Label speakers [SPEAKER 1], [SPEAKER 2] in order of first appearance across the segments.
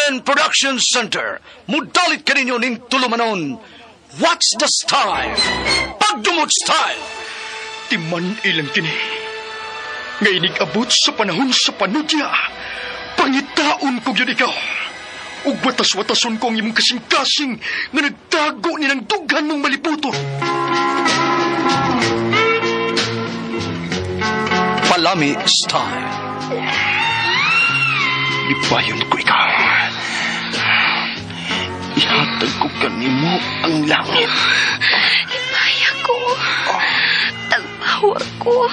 [SPEAKER 1] RMN Production Center, mudalit kaninyo ning tulumanon. What's the style? Pagdumot style!
[SPEAKER 2] Timan ilang kini. Nga inig-abot sa panahon sa panudya. Pangitaon ko gyud ikaw. Ug watas-watason ko ang imong kasing-kasing nga nagtago ni ng dughan mong maliputon.
[SPEAKER 1] Palami style.
[SPEAKER 2] Lipayon ko ikaw. Ihatag ko kanimo ang langit.
[SPEAKER 3] Lipaya ko. Tagpawa ko.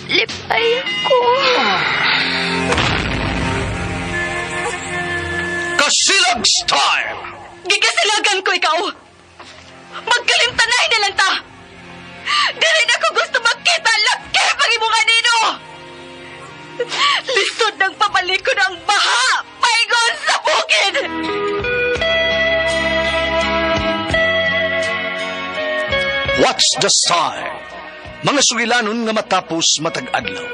[SPEAKER 3] Lipaya ko.
[SPEAKER 1] Kasilag style!
[SPEAKER 3] Gikasilagan ko ikaw. Magkalimtanay na lang ta. Dili na ko gusto makita laki pag imo kanino. Lisod ng pabalikon ang baha, paingon sa bukid.
[SPEAKER 1] What's the style? Mga sugilanon nga matapos matag adlaw.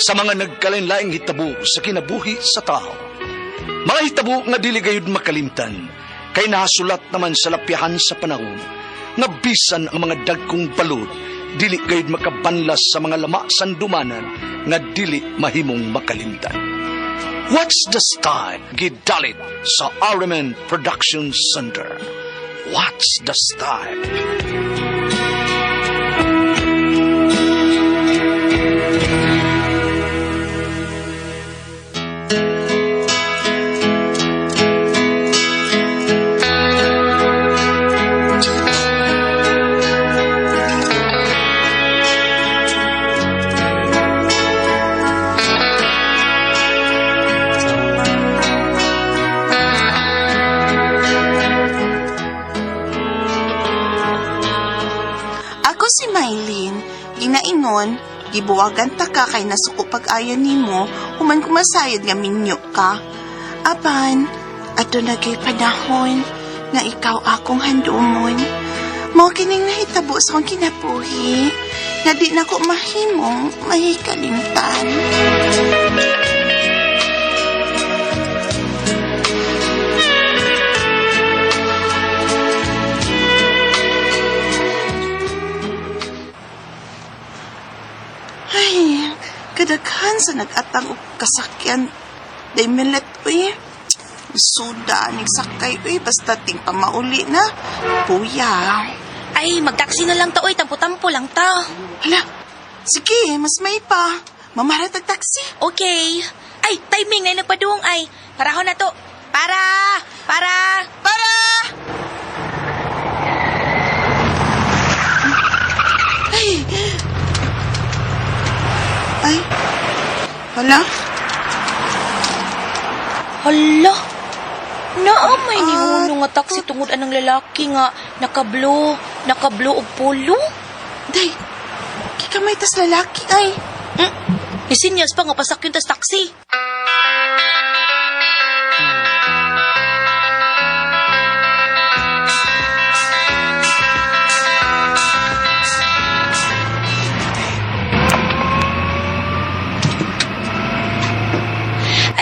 [SPEAKER 1] Sa mga nagkalain-laing hitabo sa kinabuhi sa tao. Mga hitabo nga dili gayud makalimtan, kay nahasulat naman sa lapyahan sa panahon, nga bisan ang mga dagkong balod, dili gayud makabanlas sa mga lama sandumanan nga dili mahimong makalimtan. What's the style? Gidalit sa RMN Production Center. What's the style?
[SPEAKER 4] Ako si Mylene, ginaingon, gibuwagan ta ka kay nasuko pag-ayo nimo, human kumasayod nga minyo ka. Apan, ato na kay panahon nga ikaw akong handumon. Mao kining nahitabo sa akong kinabuhi, nga di na ko mahimong mahikalimtan. Ay, kadaghan sa nag-atang og kasakyan. Day milet, uy. Suda, nagsakay, uy. Basta ting pamauli na. Puya.
[SPEAKER 5] Ay, magtaksi na lang ta, oy. Tampo-tampo lang ta.
[SPEAKER 4] Hala, sige, mas may pa. Mamarat ang taxi.
[SPEAKER 5] Okay. Ay, timing na nagpaduong ay. Parahon na to. Para! Para!
[SPEAKER 4] Para! Ay! Ay! Hala?
[SPEAKER 5] Hala! Naamay ni Uno nga taxi tungod anang lalaki nga nakablo, nakablo og polo.
[SPEAKER 4] Day! Kikamay tas lalaki ay.
[SPEAKER 5] Isinyas pa nga pasakyon tas taxi.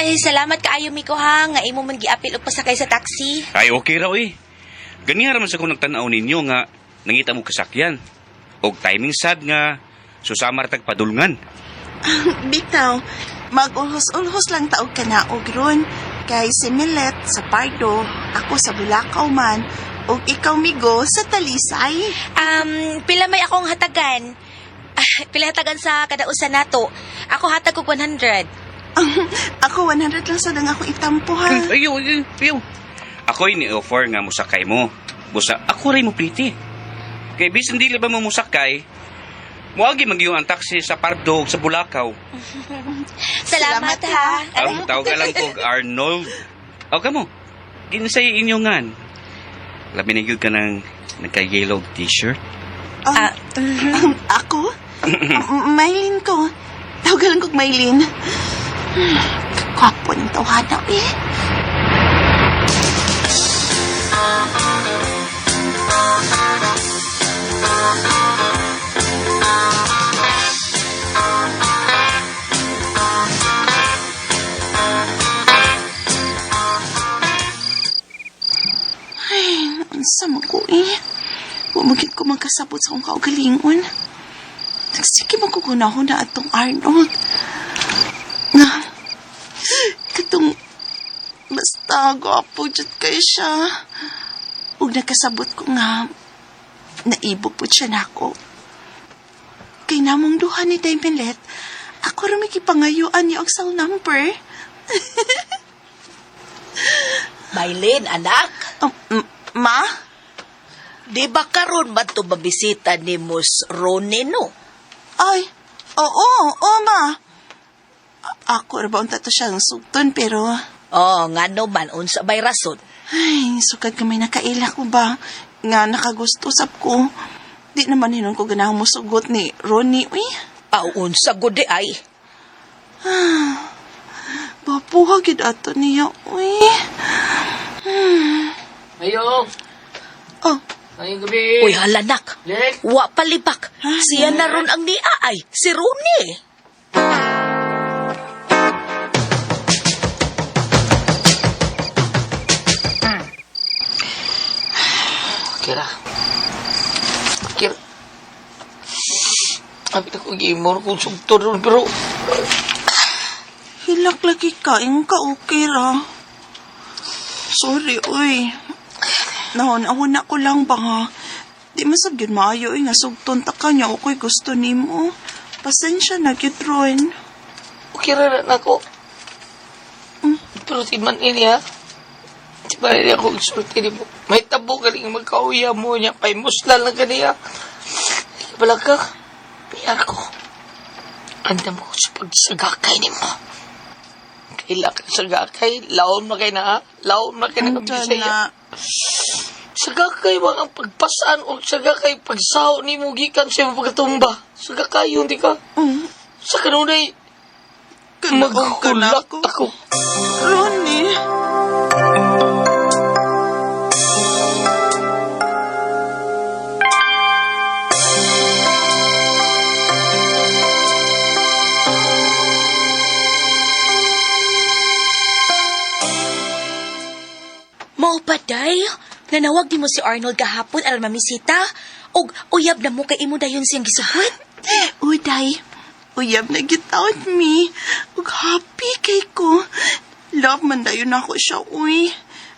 [SPEAKER 5] Ay, salamat kaayo Miko ha, nga imo man giapil og pasakay sa taxi.
[SPEAKER 6] Ay, okay raw eh. Ganiha raman sa kung nagtanaw ninyo nga nangita mo kasakyan. Og timing sad nga susamar tag padulngan.
[SPEAKER 4] Bitaw, mag-ulhos-ulhos lang taog ka na og ron. Kay si Milet sa Pardo, ako sa Bulacau man, ug ikaw Migo sa Talisay.
[SPEAKER 5] Pila may akong hatagan. Ah, pila hatagan sa kada usa nato. Ako hatag og 100.
[SPEAKER 4] Ako 100 lang sad ang akong itampo ha.
[SPEAKER 6] Ayo, ayo, ayo. Ako'y ni-offer nga musakay mo. Busa, ako rin mo pliti. Kay bisan dili ba mo musakay, muagi magyung ang taxi sa Pardo ug sa Bulacau.
[SPEAKER 5] Salamat,
[SPEAKER 4] Salamat, ha.
[SPEAKER 5] ha.
[SPEAKER 6] Ang tawag lang kog Arnold. O kamo, ginsay inyo ngan. Labi na gyud ka ng nagka-yellow t-shirt.
[SPEAKER 4] Ako? Mylene ko. Tawag lang kog Mylene. Kwapo ng tawhana eh. Unsa man ko eh. Wa man gyud ko magkasabot sa akong kaugalingon. Nagsige man ko gunahon na atong Arnold. Nga, katong basta gwapo jud kay siya. Ug nakasabot ko nga naibog po siya nako. Kay namong duha ni Damilet, ako ra may gipangayuan niya og cell number.
[SPEAKER 7] Maylin, anak,
[SPEAKER 4] Ma?
[SPEAKER 7] di ba karon man to mabisita ni Mus Ronnie, no?
[SPEAKER 4] Ay, oo, oo, ma. Ako ra ba unta to siyang sugton pero
[SPEAKER 7] Oh, ngano man, unsa may rason?
[SPEAKER 4] ay, sukad ka may nakaila ko ba nga nakagusto sab ko. Di naman hinon ko ganahang mosugot ni Ronnie. Uy,
[SPEAKER 7] Aw, unsa gud di ay.
[SPEAKER 4] bapuha gid ato niya. Uy.
[SPEAKER 8] Mayo!
[SPEAKER 4] Oh,
[SPEAKER 8] Ngayong gabi!
[SPEAKER 7] Uy, halanak.
[SPEAKER 8] Lek!
[SPEAKER 7] Wa palibak. Siya na ron ang niya ay, si Ronnie.
[SPEAKER 8] Kira. Kira. Abi na kong gimor kung sugtod ron pero
[SPEAKER 4] hilak lagi ka. Ingon ka okay ra. Sorry, uy. Nahon-ahon ko lang ba nga. Di masab gyud maayo uy nga sugton ta ka niya okay gusto nimo. Pasensya na gyud ron.
[SPEAKER 8] okay ra na nako. Pero si man ini ha. Di ba rin ako isulti ni mo. May tabo galing magkauya mo niya. Pay muslan lang kaniya. Wala ka. Piyar ko. Andam ko sa pagsagakay ni mo. Kaila ka sagakay. Laom na kay na ha. Laom na kay na
[SPEAKER 4] Unsa
[SPEAKER 8] kabisaya.
[SPEAKER 4] na?
[SPEAKER 8] Sagakay mga pagpasan o sagakay pagsaho ni mo gikan sa imong pagkatumba. Sagakay yun di ka. Sa kanunay
[SPEAKER 4] Kanaog ka na
[SPEAKER 8] maghulak
[SPEAKER 4] ako.
[SPEAKER 8] ako.
[SPEAKER 4] Ronnie.
[SPEAKER 5] Mao pa, day. Nanawag di mo si Arnold gahapon aron mamisita. Og uyab na mo kay imo dayon siyang gisugot.
[SPEAKER 4] Uday, uyab na gitawad mi. Ug happy kay ko. Love man dayon ako siya, uy.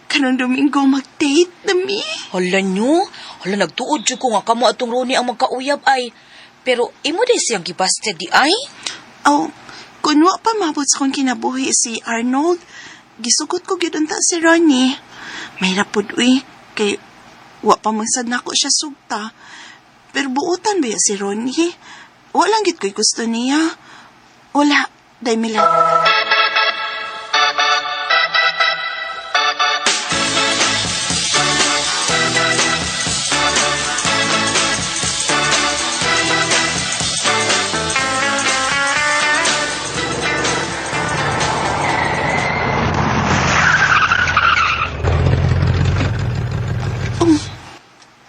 [SPEAKER 4] Karon Domingo mag-date na mi.
[SPEAKER 5] Hala nyo. Hala, nagtuod jud ko nga kamo atong Ronnie ang magkauyab ay. Pero imo day siyang gibasted di ay.
[SPEAKER 4] Oh, kun wa pa mabot sa kong kinabuhi si Arnold, gisugot ko gyud unta si Ronnie. Mahirap pud uy, kay wa pa man sad nako siya sugta. Pero buutan ba ya si Ronnie? Wa lang gid ko'y gusto niya. Wala, day mila.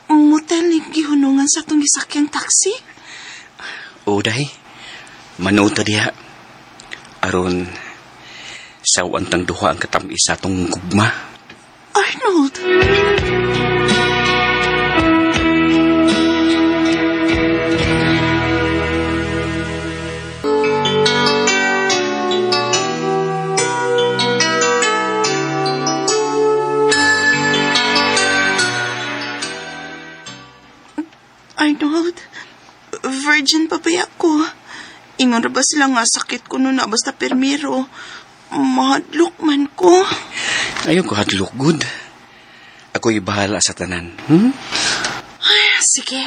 [SPEAKER 4] Motel ni gihunungan sa atong gisakyang taxi.
[SPEAKER 6] Uday, manood ta diha. Aron, sawan tang duha ang katamis sa atong gugma.
[SPEAKER 4] Arnold! Arnold, virgin pa ba ako? Ingon ra ba sila nga sakit ko noon na basta permiro? Mahadlok man ko.
[SPEAKER 6] Ayaw ko hadlok good. Ako'y bahala sa tanan.
[SPEAKER 4] Ay, sige.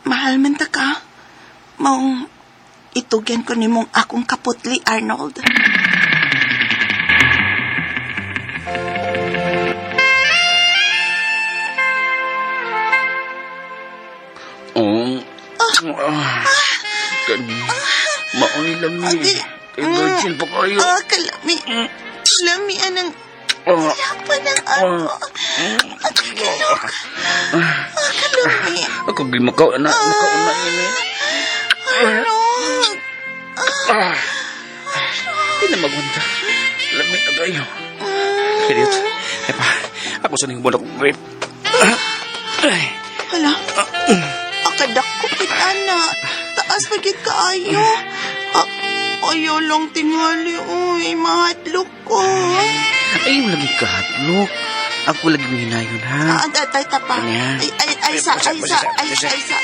[SPEAKER 4] Mahal man ta ka. Maong itugyan ko nimong akong kaputli, Arnold.
[SPEAKER 6] Oh. Ah. Kani. Maoy lami.
[SPEAKER 4] Ate.
[SPEAKER 6] Kay virgin pa kayo.
[SPEAKER 4] Ah, kalami. Lami anang
[SPEAKER 6] Ah.
[SPEAKER 4] lapa ng ako. Ang kalok. Ah, kalami.
[SPEAKER 6] Ako gi makaw na makaw na ini.
[SPEAKER 4] Arnold.
[SPEAKER 6] Ah. Di na magwanta. Lami na kayo. Kaya Epa, ako sa nang akong rape.
[SPEAKER 4] Hala. Akadako kit ana. Taas pa gid kaayo. Ah, ayaw lang tingali, uy. Mahadlok ko.
[SPEAKER 6] Ay, lagi kahadlok. Ako lagi hinayon, ha?
[SPEAKER 4] Ah, ay, ay, tapa.
[SPEAKER 6] Ano yan?
[SPEAKER 4] Ay, ay, ay, sa, ay, sa, ay, sa, ay, sa.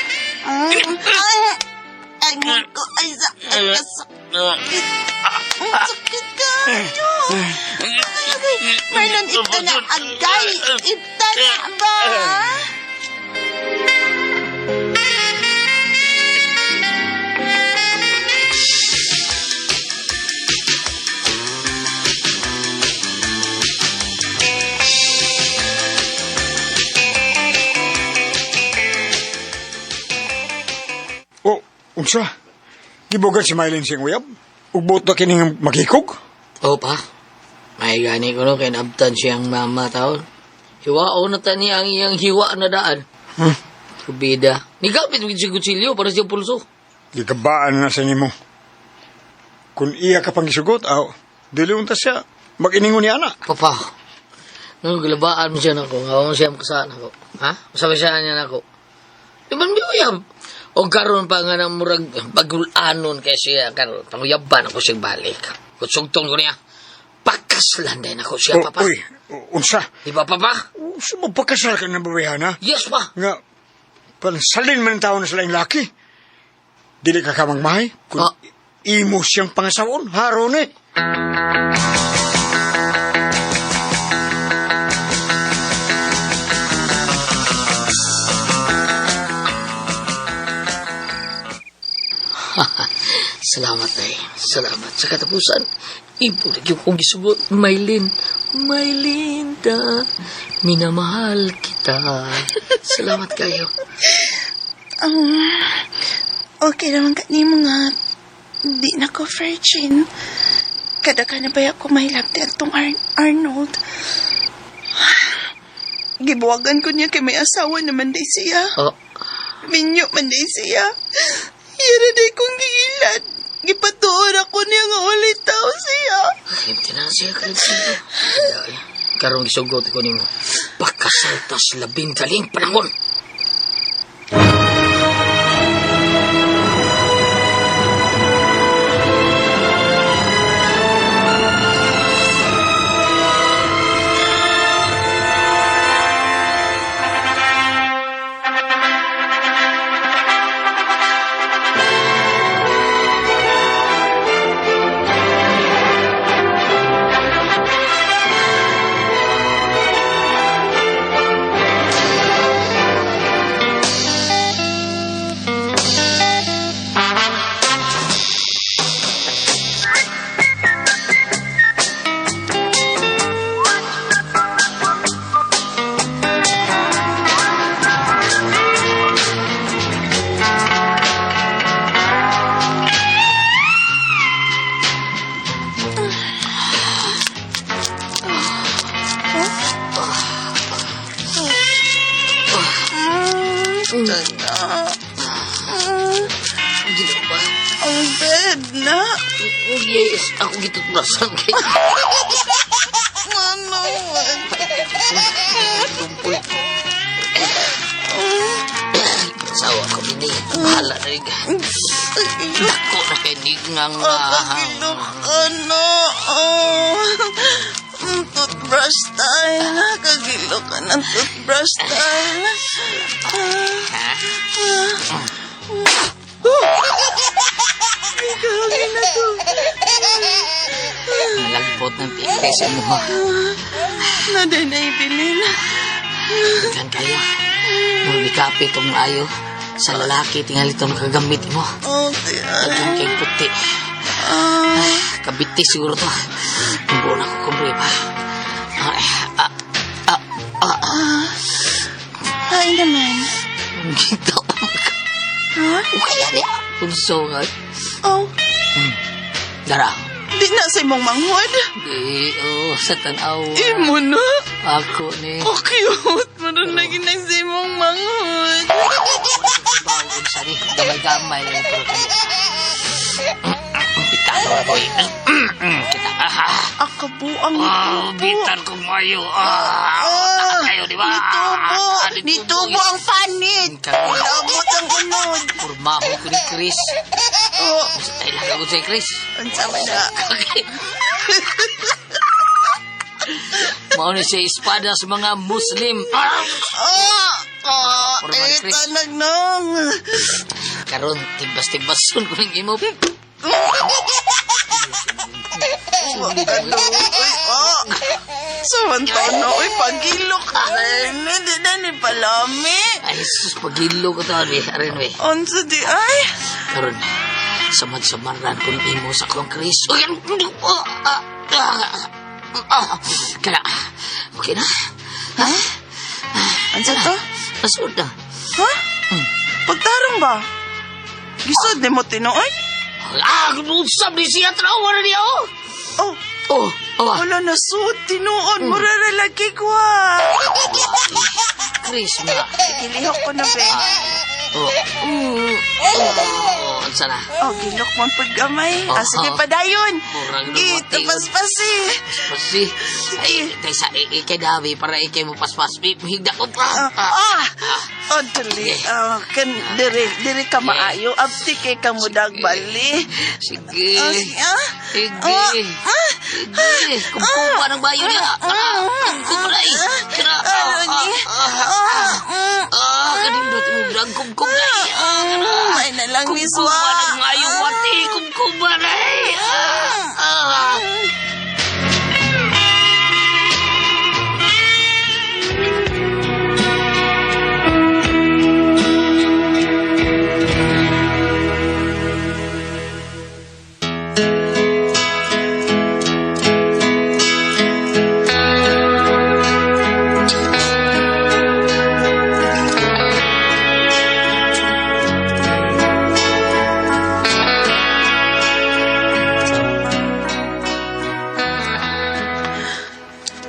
[SPEAKER 4] Ah, ay, ay, ko, ay, sa, ay, sakit. Ang sakit kaayo. Ay, ay, Marlon, ito na, agay. Ito na ba?
[SPEAKER 2] Oh, unsa? Gibugan si Mylene siyang uyab? Ugbot na kining makikog?
[SPEAKER 8] Oo pa. May gani ko no, kay naabtan siyang mama taon. Hiwao na ta niya ang iyang hiwa na daan.
[SPEAKER 2] Hmm?
[SPEAKER 8] Kubida. Nigapit mo siya kutsilyo para siya pulso.
[SPEAKER 2] Gikabaan na sa nimo. Kung iya ka pang gisugot, aw, dili unta siya. Mag-iningon ni ana.
[SPEAKER 8] Papa, nung gilabaan mo siya nako, nga mo siya makasaan ako. Ha? Masabi siya niya nako. Di ba hindi uyab? O karon pa nga ng murag bagulanon kay siya karon panguyaban ako siyang balik. Kutsugtong ko niya. Pakaslan din ako siya,
[SPEAKER 2] Oh,
[SPEAKER 8] papa.
[SPEAKER 2] Uy, unsa?
[SPEAKER 8] Di ba, papa?
[SPEAKER 2] Unsa mo pakasal ka ng babayhana?
[SPEAKER 8] Yes, pa.
[SPEAKER 2] Nga, pansalin man ang tao na sa laing laki. Dili ka kamang mahay. Kung
[SPEAKER 8] Ah.
[SPEAKER 2] imo siyang pangasawon, haron eh.
[SPEAKER 8] Salamat, ay. Salamat. Sa katapusan, ibo na yung kong gisugot. Maylin, Maylinda, minamahal kita. Salamat kayo.
[SPEAKER 4] Okay naman ka ni mga di na ko virgin. Kada ka na ba ako may love atong Arnold. Gibuwagan ko niya kay may asawa naman day siya.
[SPEAKER 8] Oh,
[SPEAKER 4] Minyo man day siya. Yara day kong giilad. Gipatuon ako niya nga ulit tao siya.
[SPEAKER 8] kalimti na siya, kalimti na. Karong gisugot ko nimo. Pakasaltas labing galing panahon.
[SPEAKER 4] Tada.
[SPEAKER 8] Ginawa ba?
[SPEAKER 4] Ang bed na.
[SPEAKER 8] Yes, ako gitutbrasan kay
[SPEAKER 4] Ano?
[SPEAKER 8] Tumpol. Sawa ko bini. Bahala na rin. Dako na kay Nigngang nga.
[SPEAKER 4] Kakagilok ka na. Oh. Toothbrush tayo. Nakagilok ka ng toothbrush tayo. Ay, na to.
[SPEAKER 8] Nalagpot ng pite sa imuha.
[SPEAKER 4] Naday na ibilin.
[SPEAKER 8] Kan kayo. Murag ikape itong ayo. Sa lalaki, tingali itong nakagamit mo.
[SPEAKER 4] Okay.
[SPEAKER 8] Dagang kay puti. Kabiti siguro to. Ang buo na ko kumbre pa. Ay, ah, ah, ah, ah.
[SPEAKER 4] Ay naman.
[SPEAKER 8] Gito.
[SPEAKER 4] Ha?
[SPEAKER 8] Okay, yan ya. Punso nga.
[SPEAKER 4] Oh,
[SPEAKER 8] Dara.
[SPEAKER 4] di na sa imong manghod.
[SPEAKER 8] Di, oh, sa tanaw.
[SPEAKER 4] Imo na.
[SPEAKER 8] Ako ni.
[SPEAKER 4] Oh, cute. Maroon na ginang sa imong manghod.
[SPEAKER 8] Bawon sa ni. Gamay-gamay na yung pero kami. Kita ko. Kita. Ah,
[SPEAKER 4] Akabuang
[SPEAKER 8] ah,
[SPEAKER 4] nitubo.
[SPEAKER 8] bitan ko mayo. Ah,
[SPEAKER 4] Ah,
[SPEAKER 8] kayo, di ba?
[SPEAKER 4] Nitubo.
[SPEAKER 8] Ah,
[SPEAKER 4] Nitubo ang panit. Labot ang unod.
[SPEAKER 8] Kurmaho ko ni Chris.
[SPEAKER 4] Oh,
[SPEAKER 8] Ay, lang ako si Chris.
[SPEAKER 4] unsa man na.
[SPEAKER 8] Mao ni siya espada sa mga Muslim. Ah!
[SPEAKER 4] Ah, ah,
[SPEAKER 8] Formal,
[SPEAKER 4] eh,
[SPEAKER 8] Chris.
[SPEAKER 4] tanagnong.
[SPEAKER 8] Karon timbas-timbason ko ning imo.
[SPEAKER 4] Oh, Samantono, uy, pagilok ka rin. Hindi na ni palami.
[SPEAKER 8] Ay, sus, pagilo ko to, ni. Arin, we.
[SPEAKER 4] Unsa di ay?
[SPEAKER 8] Karon, samad-samaran ko ning imo sa akong Chris. Uy, ah, ah, ah, ah. Kana, okay na?
[SPEAKER 4] Ha? Unsa to?
[SPEAKER 8] Nasud na.
[SPEAKER 4] Ha? Pagtarong ba? Gisod ni mo tinuoy?
[SPEAKER 8] Ah, usab ni siya, trawa na niya, oh.
[SPEAKER 4] Oh,
[SPEAKER 8] Oh, oh, ah.
[SPEAKER 4] wala na sud tinuod. Mura ra lagi ko ah.
[SPEAKER 8] Chris, nga.
[SPEAKER 4] Gilihok ko na be.
[SPEAKER 8] Oh, oh, unsa na?
[SPEAKER 4] Oh, gilok man pud gamay. Ah, sige padayon.
[SPEAKER 8] Murag
[SPEAKER 4] Eh,
[SPEAKER 8] lumati.
[SPEAKER 4] tapaspas eh.
[SPEAKER 8] Pasi. Ay, kaysa ikay Davi para ikay mo paspas. Higda ko pa.
[SPEAKER 4] Ah, ah. Oh, dali. Ah, kan dire dire ka maayo. Abti kay ka mudag bali.
[SPEAKER 8] Sige.
[SPEAKER 4] Ah, sige, ah.
[SPEAKER 8] Sige.
[SPEAKER 4] Ah, ah.
[SPEAKER 8] Sige. Kumkumba ng bayo niya. Kumkumba na eh. Kira.
[SPEAKER 4] Ano ni?
[SPEAKER 8] Ah,
[SPEAKER 4] Ah, mm,
[SPEAKER 8] ah, kanindot mo drag kumkumba na eh. Ah, kira.
[SPEAKER 4] May na lang
[SPEAKER 8] Kumkumba
[SPEAKER 4] miswa.
[SPEAKER 8] ng mayo wati. Kumkumba na eh. Ah, ah.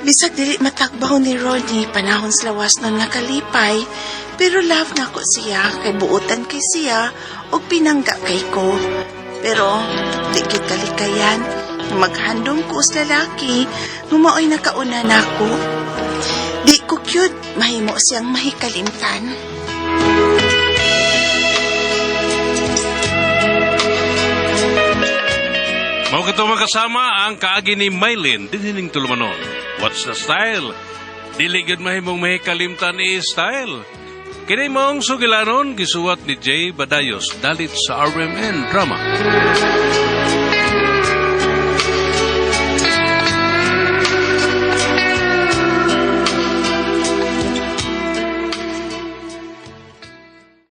[SPEAKER 4] Bisag dili matagbaw ni Ronnie panahon sa lawas nun nga kalipay, pero love na ko siya kay buotan kay siya ug pinangga kay ko. Pero di gyud kalikayan maghandom ko sa lalaki nga mao'y nakauna nako. Di ko cute mahimo siyang mahikalimtan.
[SPEAKER 9] Mao kato makasama ang kaagi ni Mylene dinhining tulumanon. What's the style? Dili gyud mahimong mahikalimtan ni style. Kini maong sugilanon gisuwat ni Jay Badayos dalit sa RMN Drama.